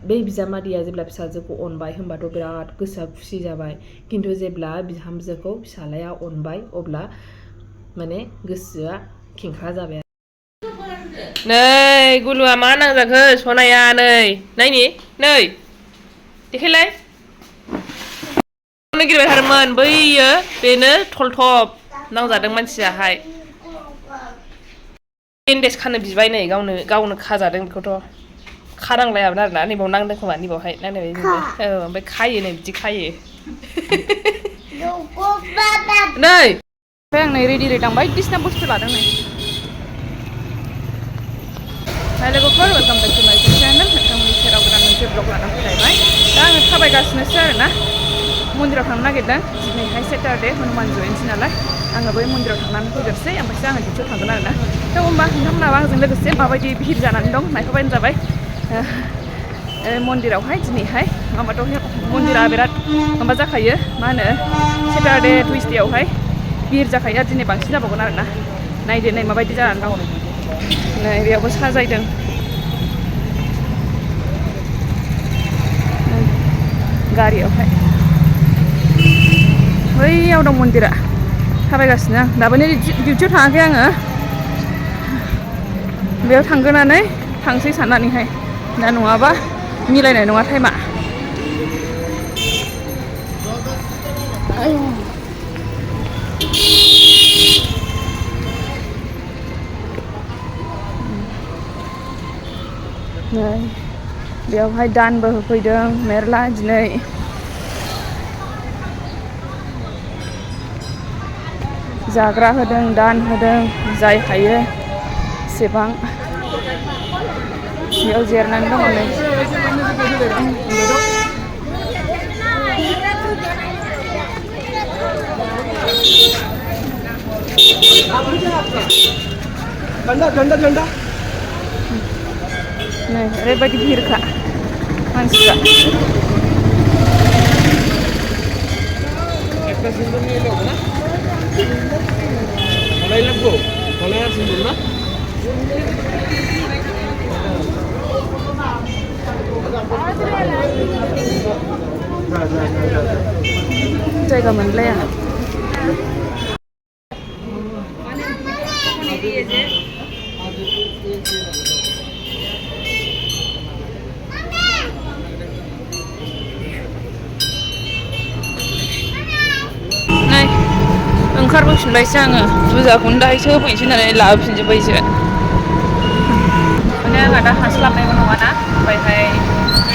बे बिजामादैया जेब्ला फिसाजोखौ अनबाय होनबाथ' बिराद गोसोआ खुसि जाबाय खिन्थु जेब्ला बिहामजोखौ फिसालाया अनबाय अब्ला माने गोसोआ खेंख्रा जाबाय नै गुलुआ मा नांजाखो सनाया नै नायनि नै देखायलाय नागिरबाय थादोंमोन बैयो बेनो थलथब नांजादों मानसियाहाय बेन्डेज खानो बिबाय नै गावनो खाजादों बेखौथ' खानांलायामोन आरोना नैबाव नांदों खोमा नैबावहाय नांनाय बायदि मोनदों औ ओमफ्राय खायो नै बिदि खायो नै ओमफ्राय आं नै रेडि रेडां बायदिसिना बुस्थु लादों नै हाय लोगोफोर वेलकाम बेक टु माय चेनेल नोंथांमोननि सेराव गोदान मोनसे ब्लग लाना फैलायबाय दा आङो थाबायगासिनोसो आरोना मन्दिराव थांनो नागिरदों दिनैहाय सेटारडे हनुमान जयन्ति नालाय आङो बै मन्दिराव थांनानै फैग्रोसै ओमफ्रायसो आङो डिउटियाव थांगोन आरोना थ' होमबा नोंथांमोनाबो आंजों लोगोसे माबायदि भिर जानानै दं नायफाबानो जाबाय मन्दिरावहाय दिनैहाय माबाथ' मन्दिरा बिराद माबा जाखायो मा होनो सेटारडे टुइसडेआवहाय भिर जाखायो आरो दिनै बांसिन जाबावगोन आरोना नायदो नै माबायदि जानानै दं नै बेयावबो साजायदों गारियावहाय बैयाव दं मन्दिरा थाबायगासिनो आं दाबो नै डिउटियाव थाङाखै आङो बेयाव थांग्रोनानै थांसै साननानैहाय दा नङाबा मिलायनाय नङा टाइमा नै बेयावहाय दानबो होफैदों मेरला दिनै जाग्रा होदों दान होदों जाय हायो एसेबां बेयाव जिरायनानै दङ नै नै ओरैबायदि भिरखा मानसिफ्रा जायगा मोनलाया ओंखारबोफिनबायसो आङो फुजाखौनो दाहायसो होफैनोसै होननानै लाबोफिनजोब्बायसो माने आंहा दा हास्लाबनायबो नङाना ओमफ्रायहाय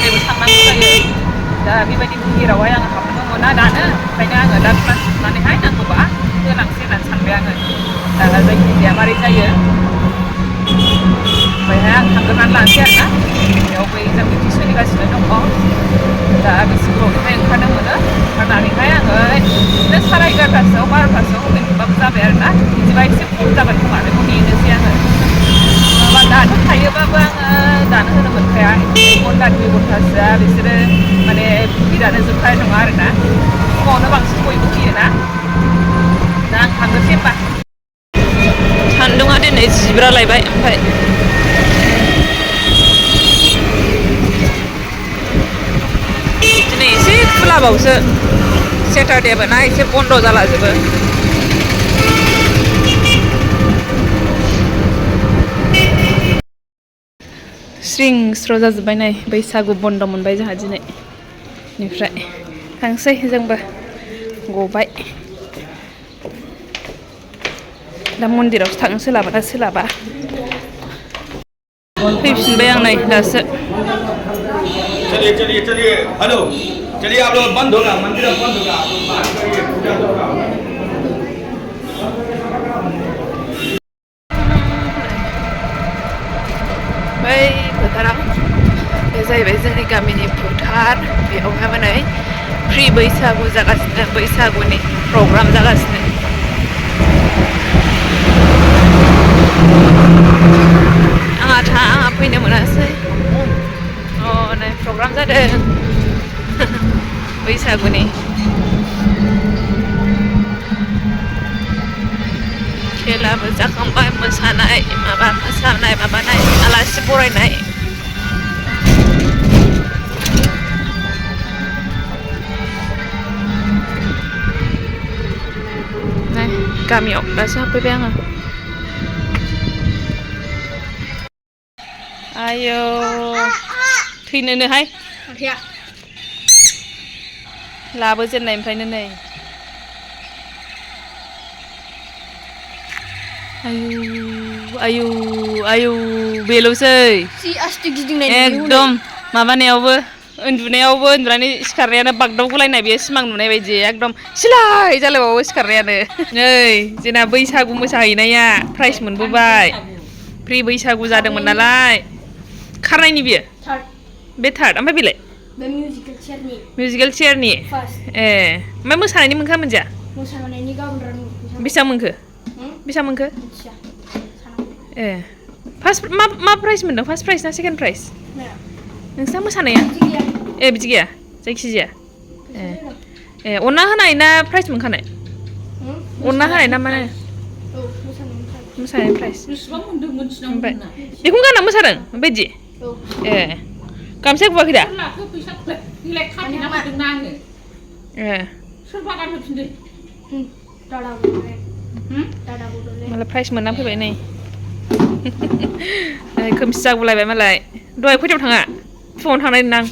जेबो थांनांगौ जायो दा बेबायदि भिरावहाय आङो हाबनोबो मोना दानो ओंखायनो आङो दा क्लास जोबनानैहाय नांगौबा होलांसै होननानै सानबाय आङो दाना जायखिजाया मारै जायो ओमफ्रायहाय आं थांग्रोनानै लानोसै आरोना बेयाव बै एग्जाम डिउटि सोलिगासिनो दङ दा बेसे गोबावनिफ्राय ओंखारनो मोनो ओंखारनानैहाय आङो बिदिनो 11:30 12:00 होफैनोबाबो जाबाय आरोना बिदिबा एसे खम जाबाय खोमा बेखौ नेनोसै आङो माबा दानो थायोबाबो आङो दानो होनो मोनखाया 1 घन्टा 2 घन्टासोआ बिसोरो माने भिरानो जोबखानाय नङा आरोना फुङावनो बांसिन बयबो फैयोना दा आं थांनोसै होमबा सान्दुङा दिनै जिब्रालायबाय ओमफ्राय दिनै एसे खुलाबावसो सेटारडेबो ना एसे बन्द जालाजोबो स्रिं स्र' जाजोब्बाय नै बैसागु बन्द मोनबाय जोंहा दिनैनिफ्राय थांसै जोंबो गबाय दा मन्दिरावसो थांनो सोलाबा दा सोलाबा फैफिनबाय आं नै दासो चलिए हेलो चलिए आप लोग बंद होगा मंदिर बंद होगा बात करिए पूजा होगा बै फोथाराव बे जाहैबाय जोंनि गामिनि फोथार बेयावहाय माने फ्रि बैसागु जागासिनो बैसागुनि प्रग्राम जागासिनो आंहा फैनो मोनासै नै प्रग्राम जादों बैसागुनि खेलाबो जाखांबाय मोसानाय माबानाय आलासि बरायनाय गामियाव दासो हाबफैबाय आङो आयौ थैनोनोहाय लाबोजेननायनिफ्रायनो नै आयौ आयौ बेल'सै एकदम माबानायावबो उन्दुनानै सिखारनायानो बागदावगुलायनाय बेयो सिमां नुनाय बायदि एकदम सिलाय जालायबावो सिखारनायानो नै जोंना बैसागु मोसाहैनाया प्राइज मोनबोबाय प्रि बैसागु जादोंमोन नालाय खारनायनि बियो बे थार्ड ओमफ्राय बेलाय मिउजिकेल चेयारनि ए ओमफ्राय मोसानायनि मोनखा मोनजा बेसेबां मोनखो ए फार्स्ट मा प्राइज मोनदों फार्स्ट प्राइज ना सेकेन्ड प्राइज नोंसिना मोसानाया ए बिदि गैया जायखिजाया ए अनना होनाय ना प्राइज मोनखानाय अनना होनाय ना माने मोसानाय प्राइज ओमफ्राय बेखौनो गानना मोसादों बेबायदि ए गामसा गुवाखै दा ए मालाय प्राइज मोनना फैबाय नै खोमसि जागुलायबाय मालाय दहाय खयथायाव थाङा फुङावनो थांनाय नों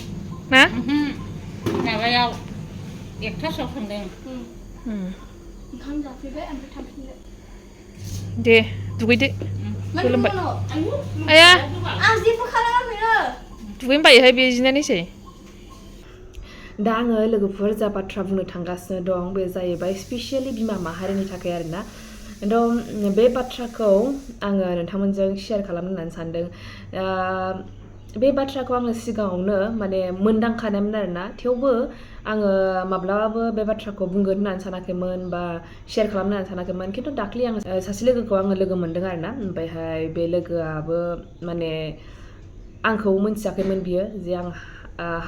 ना माबायाव 1थासोआव थांदों ओंखाम जाफैबाय ओमफ्राय थांफिनबाय दे दुगैदो गोलोमबाय आया आं जेबो खालामाखैनो दुगैनो बायोहाय बे जिनानैसै दा आङो लोगोफोर जा बाथ्रा बुंनो थांगासिनो दं बे जाहैबाय स्पेसियेलि बिमा माहारिनि थाखाय आरोना बे बाथ्राखौ आङो नोंथांमोनजों शेयार खालामनो होननानै सानदों बे बाथ्राखौ आङो सिगाङावनो माने मोनदांखानायमोन आरोना थेवबो आङो माब्लाबाबो बे बाथ्राखौ बुंगोन होननानै सानाखैमोन बा शेयार खालामनो होननानै सानाखैमोन खिन्थु दाख्लि आङो सासे लोगोखौ आङो लोगो मोनदों आरोना ओमफ्रायहाय बे लोगोआबो माने आंखौ मोनथियाखैमोन बियो जे आं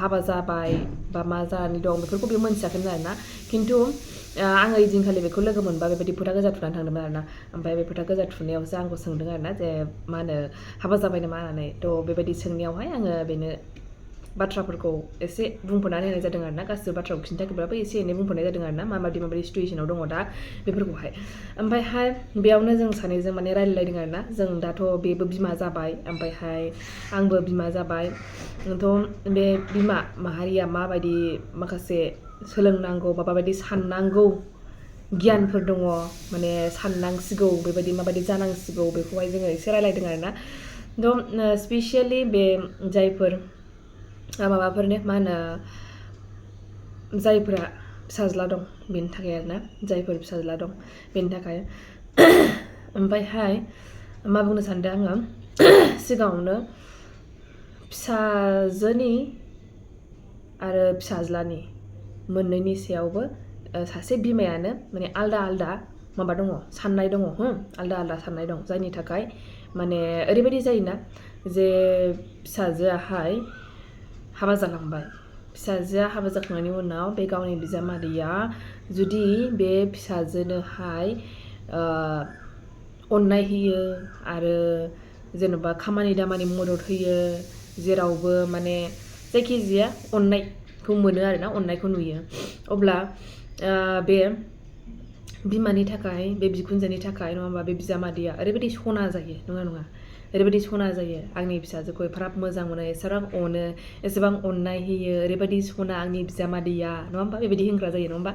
हाबा जाबाय बा मा जानानै दं बेफोरखौ बियो मोनथियाखैमोन आरोना खिन्थु आङो ओइदिनखालि बेखौ लोगो मोनबा बेबायदि फोथा गोजा थुनानै थांदोंमोन आरोना ओमफ्राय बे फोथा गोजा थुनायावसो आंखौ सोंदों आरोना जे मा होनो हाबा जाबाय नामा होननानै थ' बेबायदि सोंनायावहाय आङो बेनो बाथ्राफोरखौ एसे बुंफोरनानै होनाय जादों आरोना गासिबो बाथ्राखौ खिन्थायाखैब्लाबो एसे एनै बुंफोरनाय जादों आरोना माबायदि सिटुवेसनाव दङ दा बेफोरखौहाय ओमफ्रायहाय बेयावनो जों सानैजों माने रायलायलायदों आरोना जों दाथ' बेबो बिमा जाबाय ओमफ्रायहाय आंबो बिमा जाबाय थ' बे बिमा माहारिया माबायदि माखासे सोलोंनांगौ बा माबायदि साननांगौ गियानफोर दङ माने साननांसिगौ बेबायदि माबायदि जानांसिगौ बेखौहाय जोङो एसे रायलायदों आरोना थ' स्पेसियेलि बे जायफोर माबाफोरनो मा होनो जायफोरा फिसाज्ला दं बेनि थाखाय आरोना जायफोर फिसाज्ला दं बेनि थाखाय ओमफ्रायहाय मा बुंनो सानदों आङो सिगाङावनो फिसाजोनि आरो फिसाज्लानि मोननैनि सायावबो सासे बिमायानो माने आलदा आलदा माबा दङ साननाय दङ आलदा आलदा साननाय दं जायनि थाखाय माने ओरैबायदि जायोना जे फिसाजोआहाय हाबा जालांबाय फिसाजोआ हाबा जाखांनायनि उनाव बे गावनि बिजामादैया जुदि बे फिसाजोनोहाय अननाय होयो आरो जेनेबा खामानि दामानि मदद होयो जेरावबो माने जायखिजाया अननायखौ मोनो आरोना अननायखौ नुयो अब्ला बे बिमानि थाखाय बे बिखुनजोनि थाखाय नङा होमबा बे बिजामादैया ओरैबायदि सना जायो नङा ओरैबायदि सना जायो आंनि फिसाजोखौ एफाराब मोजां मोनो एसेबां अनो एसेबां अननाय होयो ओरैबायदि सना आंनि बिजामादैया नङा होमबा बेबायदि होनग्रा जायो नङा होमबा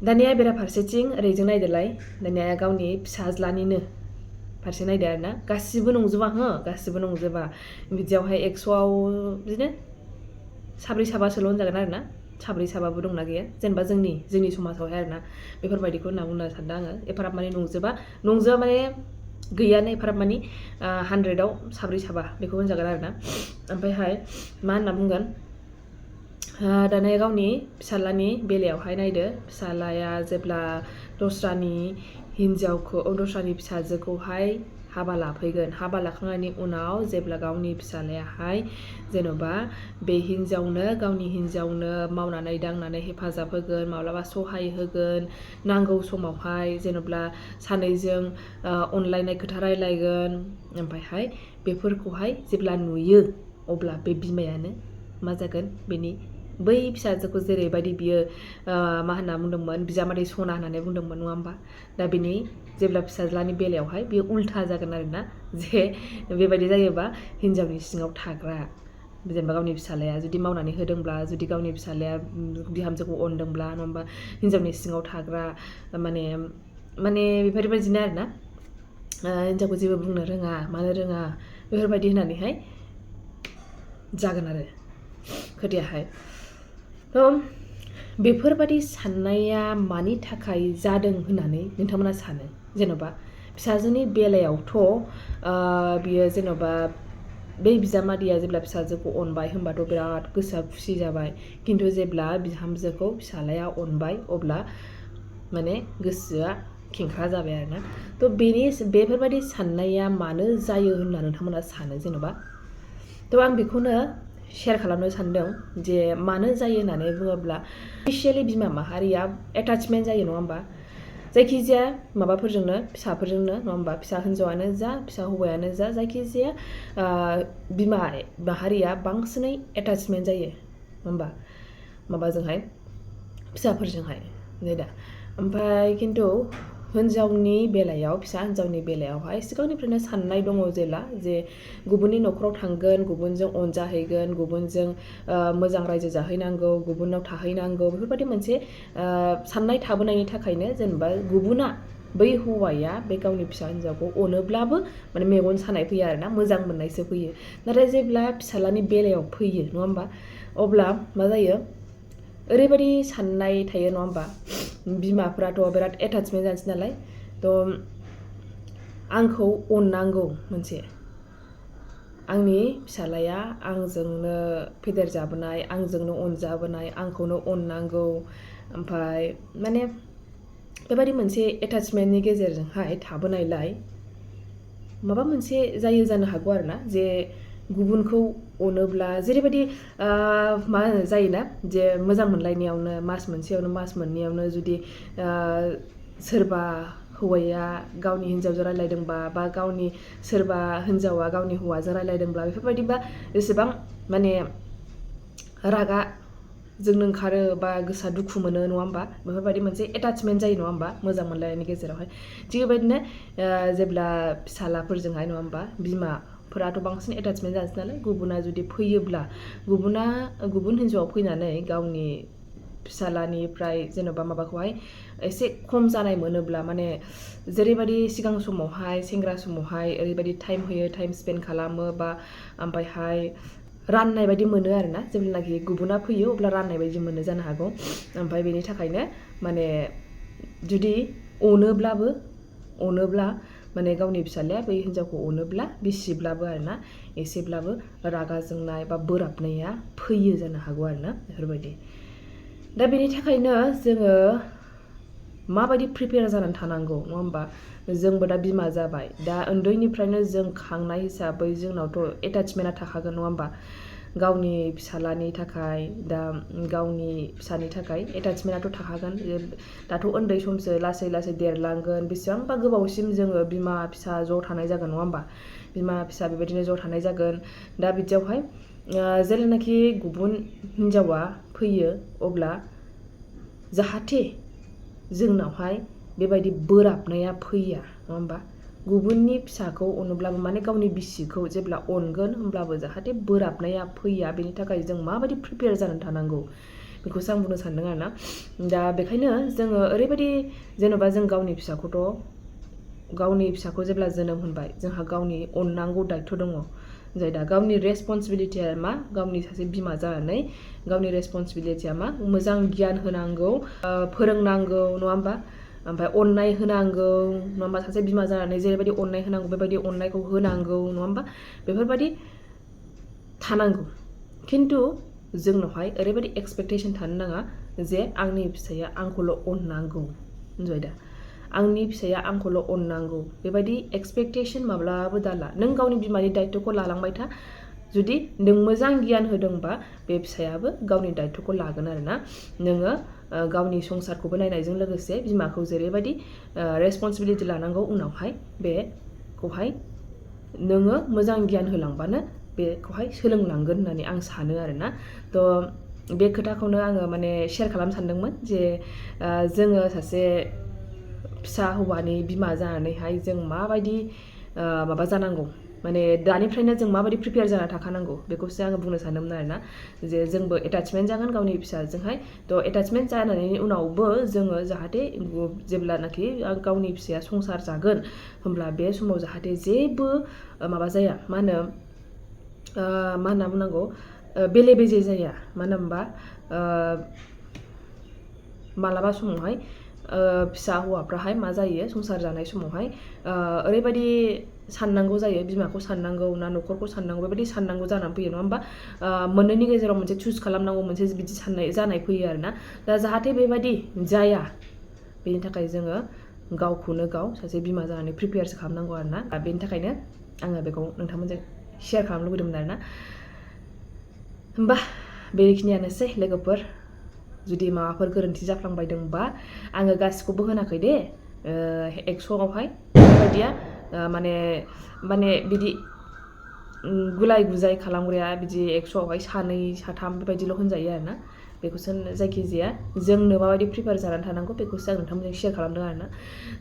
दानिया बेराफारसेथिं ओरैजों नायदोलाय दानिया गावनि फिसाज्लानिनो फारसे नायदो आरोना गासिबो नंजोबा गासिबो नंजोबा बिदियावहाय 100आव बिदिनो साब्रै साबासोल' होनजागोन आरोना साब्रै साबाबो दंना गैया जेनेबा जोंनि समाजावहाय आरोना बेफोरबायदिखौ होनना बुंनो सानदों आङो एफाराब माने नंजोबा माने गैयानो एफाराब माने 100आव साब्रै साबा बेखौ होनजागोन आरोना ओमफ्रायहाय मा होनना बुंगोन दाना गावनि फिसाज्लानि बेलायावहाय नायदो फिसाज्लाया जेब्ला दस्रानि फिसाजोखौहाय हाबा लाफैगोन हाबा लाखांनायनि उनाव जेब्ला गावनि फिसाज्लायाहाय जेन'बा बे गावनि हिन्जावनो मावनानै दांनानै हेफाजाब होगोन माब्लाबा सहाय होगोन नांगौ समावहाय जेन'ब्ला सानैजों अनलायनाय खोथा रायलायगोन ओमफ्रायहाय बेफोरखौहाय जेब्ला नुयो अब्ला बे बिमायानो मा जागोन बेनि बै फिसाजोखौ जेरैबायदि बियो मा होनना बुंदोंमोन बिजामादै सना होननानै बुंदोंमोन नङा होमबा दा बिनि जेब्ला फिसाज्लानि बेलायावहाय बियो उल्था जागोन आरोना जे बेबायदि जायोबा हिन्जावनि सिङाव थाग्रा जेनेबा गावनि फिसालाया जुदि मावनानै होदोंब्ला जुदि गावनि फिसालाया बिहामजोखौ अनदोंब्ला नङा होमबा हिन्जावनि सिङाव थाग्रा माने बेफोरबायदिनो आरोना हिन्जावखौ जेबो बुंनो रोङा मानो रोङा बेफोरबायदि होननानैहाय जागोन आरो खोथायाहाय बेफोरबायदि साननाया मानि थाखाय जादों होननानै नोंथांमोना सानो जेन'बा फिसाजोनि बेलायावथ' बियो जेन'बा बै बिजामादैया जेब्ला फिसाजोखौ अनबाय होनबाथ' बिराद गोसोआ खुसि जाबाय खिन्थु जेब्ला बिहामजोखौ फिसालाया अनबाय अब्ला माने गोसोआ खेंख्रा जाबाय आरोना बेफोरबायदि साननाया मानो जायो होनना नोंथांमोना सानो जेन'बा आं बेखौनो शेयार खालामनो सानदों जे मानो जायो होननानै बुङोब्ला स्पेसियेलि बिमा माहारिया एटाचमेन्ट जायो नङा होमबा जायखिजाया माबाफोरजोंनो फिसाफोरजोंनो नङा होमबा फिसा हिन्जावानो जा फिसा हौवायानो जा जायखिजाया बिमा माहारिया बांसिनै एटाचमेन्ट जायो नङा होमबा माबाजोंहाय फिसाफोरजोंहाय दा ओमफ्राय खिन्थु हिन्जावनि बेलायाव फिसा हिन्जावनि बेलायावहाय सिगांनिफ्रायनो साननाय दङ जे गुबुननि न'खराव थांगोन गुबुनजों अनजाहैगोन गुबुनजों मोजां रायजो जाहैनांगौ गुबुनाव थाहैनांगौ बेफोरबायदि मोनसे साननाय थाबोनायनि थाखायनो जेनेबा गुबुना बै हौवाया बे गावनि फिसा हिन्जावखौ अनोब्लाबो माने मेगन सानाय फैयो आरोना मोजां मोननायसो फैयो नाथाय जेब्ला फिसालानि बेलायाव फैयो नङा होमबा अब्ला मा जायो ओरैबायदि साननाय थायो नङा होमबा बिमाफ्राथ' बिराद एटाचमेन्ट जानोसै नालाय आंखौ अननांगौ मोनसे आंनि फिसालाया आंजोंनो फेदेरजाबोनाय आंजोंनो अनजाबोनाय आंखौनो अननांगौ ओमफ्राय माने बेबायदि मोनसे एटाचमेन्टनि गेजेरजोंहाय थाबोनायलाय माबा मोनसे जायो जानो हागौ आरोना जे गुबुनखौ अनोब्ला जेरैबायदि मा होनो जायोना जे मोजां मोनलायनायावनो मास मोनसेयावनो मास मोननैयावनो जुदि सोरबा हौवाया गावनि हिन्जावजों रायलायदोंबा बा गावनि सोरबा हिन्जावा गावनि हौवाजों रायलायदोंब्ला बेफोरबायदिबा जेसेबां माने रागा जोंनो ओंखारो बा गोसोआ दुखु मोनो नङा होमबा बेफोरबायदि मोनसे एटाचमेन्ट जायो नङा होमबा मोजां मोनलायनायनि गेजेरावहाय थिग बेबायदिनो जेब्ला फिसालाफोरजोंहाय नङा होमबा बिमाफोराथ' बांसिन एटाचमेन्ट जानोसै नालाय गुबुना जुदि फैयोब्ला गुबुन हिन्जावाव फैनानै गावनि फिसालानिफ्राय जेन'बा माबाखौहाय एसे खम जानाय मोनोब्ला माने जेरैबायदि सिगां समावहाय सेंग्रा समावहाय ओरैबायदि टाइम होयो टाइम स्पेन्ड खालामो बा ओमफ्रायहाय राननाय बायदि मोनो आरोना जेब्लानाखि गुबुना फैयो अब्ला राननाय बायदि मोनो जानो हागौ ओमफ्राय बेनि थाखायनो माने जुदि अनोब्ला माने गावनि फिसालाया बै हिन्जावखौ अनोब्ला बिसिब्लाबो आरोना एसेब्लाबो रागा जोंनाय बा बोराबनाया फैयो जानो हागौ आरोना बेफोरबायदि दा बेनि थाखायनो जोङो माबायदि प्रिपेयार जानानै थानांगौ नङा होमबा जोंबो दा बिमा जाबाय दा उन्दैनिफ्रायनो जों खांनाय हिसाबै जोंनावथ' एटाचमेन्टआ थाखागोन नङा होमबा गावनि फिसालानि थाखाय दा गावनि फिसानि थाखाय एटाचमेन्टआथ' थाखागोन दाथ' उन्दै समसो लासै लासै देरलांगोन बेसेबांबा गोबावसिम जोङो बिमा फिसा ज' थानाय जागोन नङा होमबा बिमा फिसा बेबायदिनो ज' थानाय जागोन दा बिदियावहाय जेब्लानाखि गुबुन हिन्जावा फैयो अब्ला जाहाथे जोंनावहाय बेबायदि बोराबनाया फैया नङा होमबा गुबुननि फिसाखौ अनोब्लाबो माने गावनि बिसिखौ जेब्ला अनगोन होमब्लाबो जाहाथे बोराबनाया फैया बेनि थाखाय जों माबायदि प्रिपेयार जानानै थानांगौ बेखौसो आं बुंनो सानदों आरोना दा बेखायनो जोङो ओरैबायदि जेन'बा जों गावनि फिसाखौ जेब्ला जोनोम होनबाय जोंहा गावनि अननांगौ दायथ' दङ जाय दा गावनि रेसपन्सिबिलिटिया मा गावनि सासे बिमा जानानै गावनि रेसपन्सिबिलिटिया मा मोजां गियान होनांगौ फोरोंनांगौ नङा होमबा ओमफ्राय अननाय होनांगौ नङा होमबा सासे बिमा जानानै जेरैबायदि अननाय होनांगौ बेबायदि अननायखौ होनांगौ नङा होमबा बेफोरबायदि थानांगौ खिन्थु जोंनावहाय ओरैबायदि एक्सपेक्टेसन थानो नाङा जे आंनि फिसाया आंखौल' अननांगौ मिथिबाय दा आंनि फिसाया आंखौल' अननांगौ बेबायदि एक्सपेक्टेसन माब्लाबाबो दाला नों गावनि बिमानि दायथ'खौ लालांबाय था जुदि नों मोजां गियान होदोंबा बे फिसायाबो गावनि दायथ'खौ लागोन आरोना नोङो गावनि संसारखौबो नायनायजों लोगोसे बिमाखौ जेरैबायदि रेसपन्सिबिलिटि लानांगौ उनावहाय बेखौहाय नोङो मोजां गियान होलांबानो बेखौहाय सोलोंलांगोन होननानै आं सानो आरोना थ' बे खोथाखौनो आङो माने शेयार खालामनो सानदोंमोन जे जोङो सासे फिसा हौवानि बिमा जानानैहाय जों माबायदि माबा जानांगौ माने दानिफ्रायनो जों माबायदि प्रिपेयार जाना थाखानांगौ बेखौसो आङो बुंनो सानदोंमोन आरोना जे जोंबो एटाचमेन्ट जागोन गावनि फिसाजोंहाय थ' एटाचमेन्ट जानायनि उनावबो जोङो जाहाथे जेब्लानाखि गावनि फिसाया संसार जागोन होमब्ला बे समाव जाहाथे जेबो माबा जाया मा होनना बुंनांगौ बेले बेजे जाया मानो होनबा मालाबा समावहाय फिसा हौवाफ्राहाय मा जायो संसार जानाय समावहाय ओरैबायदि साननांगौ जायो बिमाखौ साननांगौ ना न'खरखौ साननांगौ बेबायदि साननांगौ जानानै फैयो नङा होमबा मोननैनि गेजेराव मोनसे चुज खालामनांगौ मोनसे बिदि साननाय जानाय फैयो आरोना दा जाहाथे बेबायदि जाया बेनि थाखाय जोङो गावखौनो गाव सासे बिमा जानानै प्रिपेयारसो खालामनांगौ आरोना बेनि थाखायनो आङो बेखौ नोंथांमोनजों शेयार खालामनो लुबैदोंमोन आरोना होमबा बेखिनियानोसै लोगोफोर जुदि माबाफोर गोरोन्थि जाफ्लांबायदोंबा आङो गासिखौबो होनाखै दे 100आवहाय बेबायदिया माने बिदि गुलाय गुजाय खालामग्राया बिदि 100आवहाय 2 3 बेबायदिल' होनजायो आरोना बेखौसो जायखिजाया जोंनो माबायदि प्रिपेयार जानानै थानांगौ बेखौसो आं नोंथांमोनजों शेयार खालामदों आरोना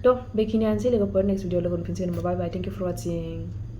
थ' बेखिनियानोसै लोगोफोर नेक्स्ट भिडिअ लोगो मोनफिनसिगोन बाय बाय थेंक इउ फर वाचिं